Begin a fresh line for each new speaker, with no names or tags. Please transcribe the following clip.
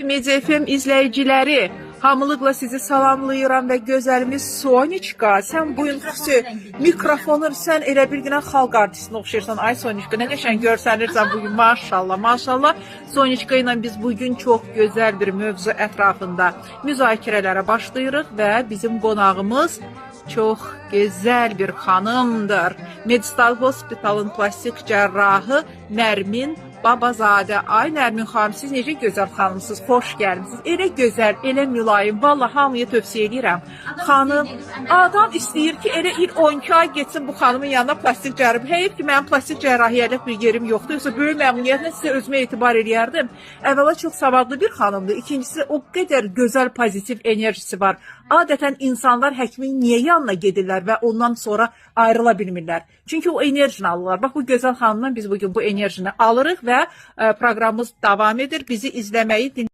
Media FM izləyiciləri, hamılıqla sizi salamlayıram və gözəlimiz Soniçka, sən bu gün xüsusi mikrofonu sən elə bir günə xalq artistinə oxşayırsan. Ay Soniçka, nə qəşəng görsənirsən bu gün. Maşallah, maşallah. Soniçka ilə biz bu gün çox gözəl bir mövzu ətrafında müzakirələrə başlayırıq və bizim qonağımız çox gözəl bir xanımdır. Medstar Hospitalın plastik cərrahı Nərmin Babazadə. Ay Nərmin xanım, siz necə gözəl xanımsınız. Xoş gəlmisiniz. Elə gözəl, elə mülayim. Vallahi hamıya tövsiyə edirəm. Xanım, adam istəyir ki, elə il 12 ay getsin bu xanımın yanına plastik cərrahi. Heyf ki, mənim plastik cərrahiyyəlik bir yerim yoxdur. Yoxsa böyük məmnuniyyətlə sizə özümə etibar eləyərdim. Əvvəla çox savadlı bir xanımdır. İkincisi o qədər gözəl pozitiv enerjisi var. Adətən insanlar həkimin niyə yanına gedirlər və ondan sonra ayrıla bilmirlər? Çünki o enerjini alırlar. Bax bu gözəl xanımdan biz bugün bu enerjini alırıq və proqramımız davam edir. Bizi izləməyi, dinləməyi